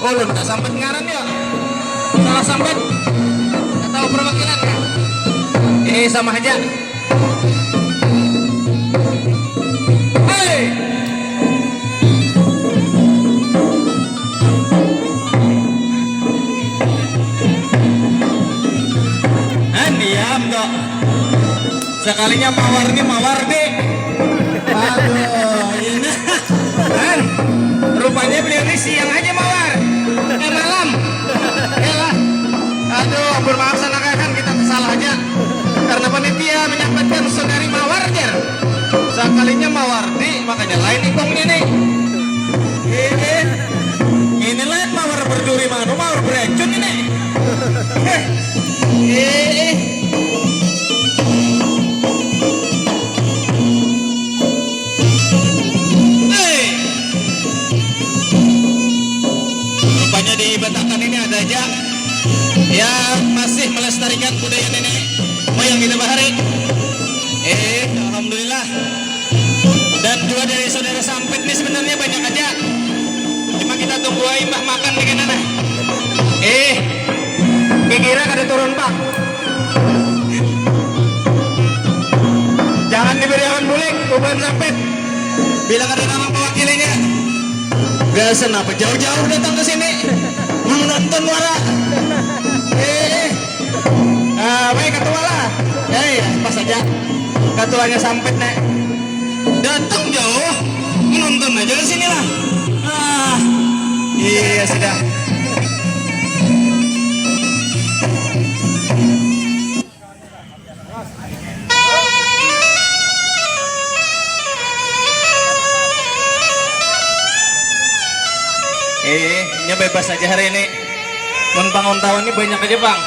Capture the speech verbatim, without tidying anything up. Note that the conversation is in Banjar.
Ulun tak sambat ngaran ya. Salah sambat. Atau perwakilan ya? Eh, sama aja. Hei. Han, diam kok. Sekalinya mawar nih mawar deh. Aduh, ini. Han, rupanya beliau ini siang aja mawar. Eh, malam. Yalah. Aduh, ampun maaf sana kan kita salah aja. Karena panitia menyampaikan saudari mawar jer. Sekalinya mawar deh, makanya lain ikongnya nih. Ini, ini lain mawar berduri manu, mawar beracun ini. Heh. Eh. Hei. Rupanya di Batakan ini ada aja yang masih melestarikan budaya nenek moyang kita bahari. Eh, alhamdulillah. Dan juga dari saudara Sampit nih sebenarnya banyak aja. Cuma kita tunggu aja mbah makan nih kena nah. Eh, kira kada turun pak. Jangan diberi awan bulik, uban Sampit. Bila kada nama mewakilinya. Gasan apa jauh-jauh datang ke sini menonton wara. Eh, ah, baik ketua lah. Eh, pas aja. Ketuanya Sampit nek. Datang jauh, menonton aja ke sini lah. Ah, iya sudah. Eh, nya bebas aja hari ini. Mun pangontawan ni banyak aja, Bang.